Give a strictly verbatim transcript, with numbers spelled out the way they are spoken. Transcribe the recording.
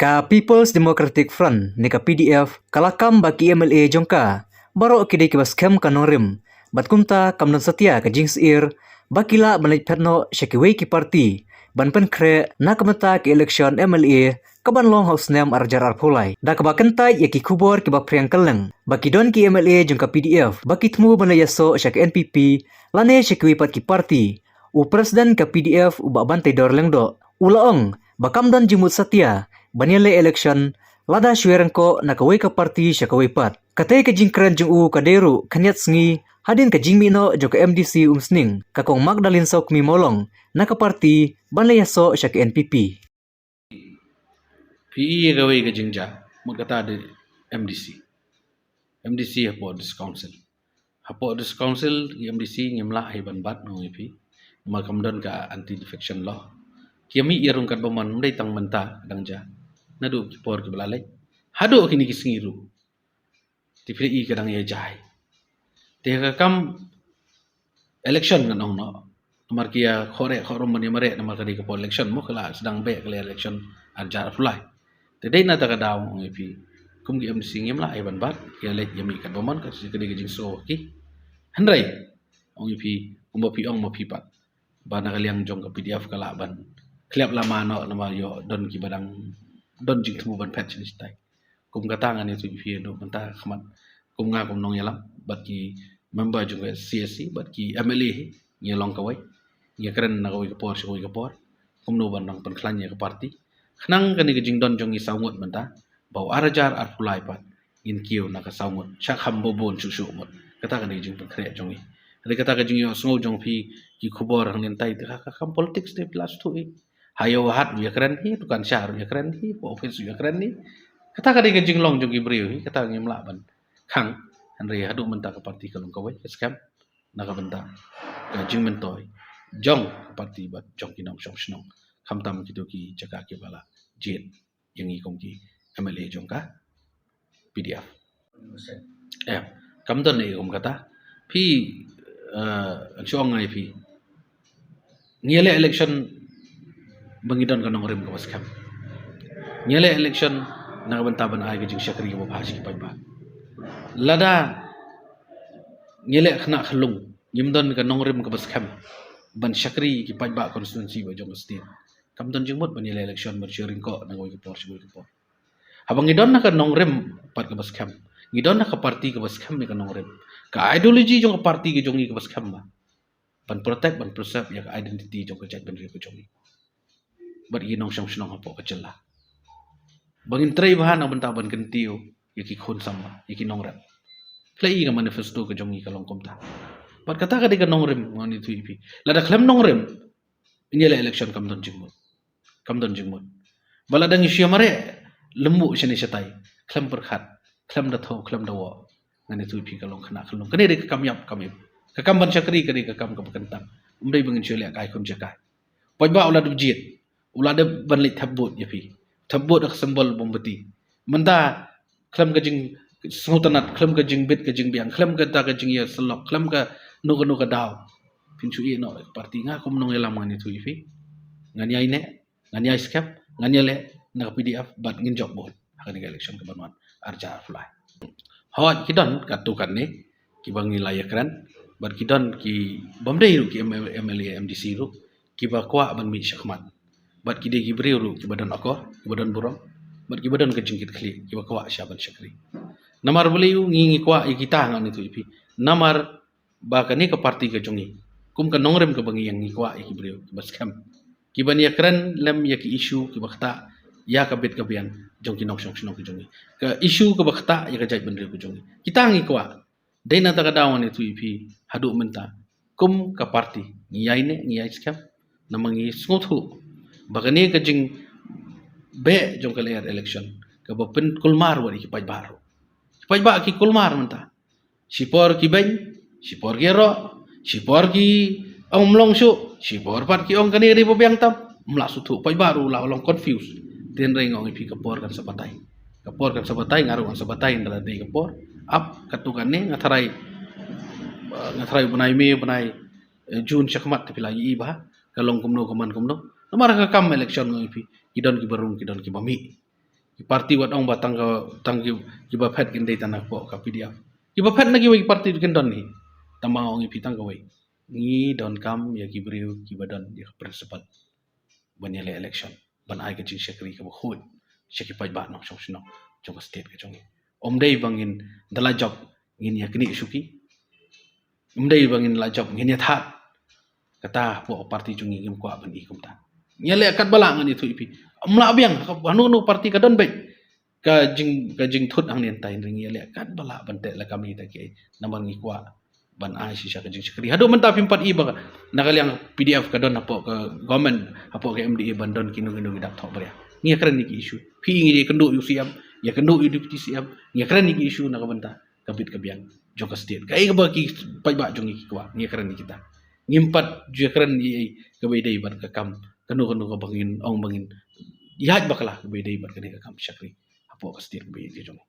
Ka People's Democratic Front ne ka P D F ka la kam ba ki M L A jong ka baroh ki dei kiba skhem ka nongrim, bad kumta kam don satia ka jingsyier ba ki lah ban leit phet noh sha kiwei ki party ban pynkhreh na ka bynta ka election M L A kaban long ha u snem ar hajar arphew lai. Da kaba kyntait ïa ki khubor kiba phriang kylleng ba ki don ki M L A jong ka P D F ba ki thmu ban leit ïasoh sha ka N P P lane sha kiwei pat ki party, u President ka P D F u Bah Banteidor Lyngdoh u la ong ba kam don jingmut satia ban ïaleh election lada shu ïaryngkoh na kawei ka party sha kawei pat. Katei ka jingkren jong u ka dei ruh khyndiat sngi hadien ka jingmih noh jong ka M D C Umsning, ka Kong Magdalene Sawkmie Mawlong na ka party ban leit ïasoh sha ka N P P. Phi i ïa kawei ka jingjia, mut kata dei M D C. M D C hapoh District Council. Hapoh District Council, ki M D C ngim lah hi ban bat, nga ong ïa phi. Namar kam don ka anti defection law. Ki ïa mih ïa rung katba mon, ym dei tang mynta dang jia. Naduh ki por kiba la leit, haduh kine ki sngi ruh. Te phi i ka dang ïa jia. Te ka kam election ngan ong noh. Namar ki ïa khohreh khohrum ban ïa mareh, namar ka dei ka por election mo, ka la sdang beh ka leh election ar hajar arphew lai. Te dei na kata ka daw ong ïa phi, kum ki M D C ngim lah ïa ban bat, ki ïa leit ïa mih katba mon, ka dei ka jingsngew ki. Hynrei ong ïa phi, kumba phi ong ma phi pat, ba na ka liang jong ka P D F ka lah ban khlem lama noh, namar ïoh don kiba dang don jingthmu ban phet shane shatai. Kum kata ngan ïathuh ïa phi haduh mynta khmat, kum nga kum nongïalam bad ki member jong ka C S C bad ki M L A hi, ngi ïa long kawei, ngi ïa kren na kawei ka por sha kawei ka por kumno ban nang pynkhlaiñ ïa ka party. Khnang kane ka jingdon jong ngi saw ngut mynta, ba u ar hajar arphew lai pat ngin kiew na ka saw ngut, sha kham ba bun shuh shuh ngut. Kata kane ka jingpynkhreh jong ngi. Hynrei kata ka jingïohsngew jong phi ki khubor hangne hangtai, te ka, ka kam politics te phi la sngewthuh hi. Ha ïew hat ruh ïa kren hi, dukan sha ruh ïa kren hi, ha office ruh ïa kren hi. Kata ka dei ka jinglong jong ki briew hi, kata ngim lah ban khang. Hynrei haduh mynta ka party ka long kawei, ka skhem na ka bynta ka jingmyntoi jong ka party bad jong ki nongshong shnong, khamtam kito ki jaka kiba la jied ïa ngi kum ki M L A jong ka P D F. Em, kam don ei kum kata. Phi, eh, ngan shu ong ïa phi, ngi ïaleh election ba ngi don ka nongrim kaba skhem. Ngi ïaleh election na ka bynta ban ai ka jingshakri kaba bha sha ki paidbah. Lada ngi ïaleh khynnah khyllung, ngim don ka nongrim kaba skhem ban shakri ki paidbah constituency ba jong ka state, kam don jingmut ban ïaleh election ban shu ïaryngkoh na kawei ka por sha kawei ka por. Haba ngi don na ka nongrim pat kaba skhem, ngi don na ka party kaba skhem ïa ka nongrim, ka ideology jong ka party ka jong ngi kaba skhem ba ban protect, ban preserve ïa ka identity jong ka jaitbynriew ka jong ngi bad ki nongshong shnong hapoh ka jylla. Ba ngin trei bha na ka bynta ban kyntiew ïa ki khun samla, ïa ki nongrep. Phi la i ka manifesto ka jong ngi ka long kumta. Bad kata ka dei ka nongrim, ngan ïathuh ïa phi. Lada khlem nongrim, ngi ïaleh election kam don jingmut. Kam don jingmut. Ba lada ngi shu ïa mareh lyngngoh shane shatai, khlem pyrkhat, khlem da thew, khlem da wad, ngan ïathuh ïa phi ka long khynnah khyllung. Kane dei ka kam ïap kam im. Ka kam ban shakri ka dei ka kam kaba kyntang. Ym dei ba ngin shu ïaleh kai khun jaka. Paidbah u la dep jied, u la dep ban leit thep vote ïa phi. Thep vote da ka symbol mombati. Mynta khlem ka jingsngewtynnat, khlem ka jingbit ka jingbiang, khlem kata ka jingïasyllok, khlem kano kano ka daw, phin shu ïeh noh ïa ka party. Nga kum nongïalam ngan ïathuh ïa phi, ngan ïaineh, ngan ïai skhem, ngan ïaleh na ka P D F bad ngin jop vote ha kane ka election kaban wan ar hajar arphew lai. Hooid, ki don katto katne kiba ngi la ïakren, bad ki don ki bym dei ruh ki M-, M L A, M D C ruh kiba kwah ban mih shakhmat. Bad ki dei ki briew ruh kiba don akor, kiba don burom, bad kiba don ka jingkitkhlieh, kiba kwah sha ban shakri. Namar balei ngi, ngi kwah ïa kita, ngan ïathuh ïa phi. Namar ba kane ka party ka jong ngi, kum ka nongrim kaba ngi ïeng, ngi kwah ïa ki briew kiba skhem, kiban ïakren lem ïa ki issue kiba ktah ïa ka bit ka biang jong ki nongshong shnong ka jong ngi, ka issue kaba ktah ïa ka jaitbynriew ka jong ngi. Kita ngi kwah. Dei na kata ka daw ngan ïathuh ïa phi, haduh mynta kum ka party ngi ïaineh, ngi ïai skhem, namar ngi sngewthuh ba kane ka jingbeh jong ka lyer election kaba pynkulmar wat ïa ki paidbah ruh. Ki paidbah ki kulmar mynta. Shipor ki beiñ, shipor ki ïaroh, shipor ki ong ym long shuh, shipor pat ki ong kane ka dei ba biang tam. Ym lah sngewthuh, paidbah ruh la long confused. Te hynrei nga ong ïa phi, ka por kan sa batai. Ka por kan sa batai, nga ruh ngan sa batai, hynrei dei ka por. Ap katto katne, nga tharai, eh, nga tharai u bnai May, u bnai, eh, June shakhmat te phi la ïohi bha ka long kumno, ka man kumno. Namar ka kam election, nga ong ïa phi, ki don kiba rung, ki don kiba mih. Ki parti wat ong ba tang ka, tang ki, kiba phet kin dei tang na ka pok ka P D F. Kiba phet na kiwei ki parti kin don hi. Tang ba nga ong ïa phi tang kawei. Ngi donkam ïa ki briew kiba don ïa ka principle ban ïaleh election, ban ai ka jingshakri kaba khuid sha ki paidbah nongshong shnong jong ka state ka jong ngi. Ym dei ba ngin da la jop ngin ïa knieh shuki. Ym dei ba ngin la jop ngin ïa thad. Kata hapoh ka parti jong ngi ngim kwah ban i kumta. Ngi ïaleh katba lah, ngan ïathuh ïa phi. Ym lah biang, hano hano parti ka don beit ka jing, ka jingthut hangne, hynrei ngi ïaleh katba lah ban teh lakam ïa kita kiei. Namar ngi kwah ban ai shisha ka jingshakri. Haduh mynta phim pat i ba na ka liang P D F ka don hapoh ka government, hapoh ka M D A ban don kino kino ki dak thoh bria. Ngi ïakren ïa ki issue. Phi ngi ïakynduh ïa u C M, ïakynduh ïa u Deputy C M, ngi ïakren ïa ki issue na ka bynta ka bit ka biang jong ka state. Kaei kaba ki paidbah jong ngi ki kwah, ngi ïakren ïa kita. Ngim pat ju ïakren ïa kaba ïadei bad ka kam kano kano kaba ngin ong ba ngin ïaid bakla kaba ïadei bad kane ka kam shakri hapoh ka state kaba ïadei jong ngi.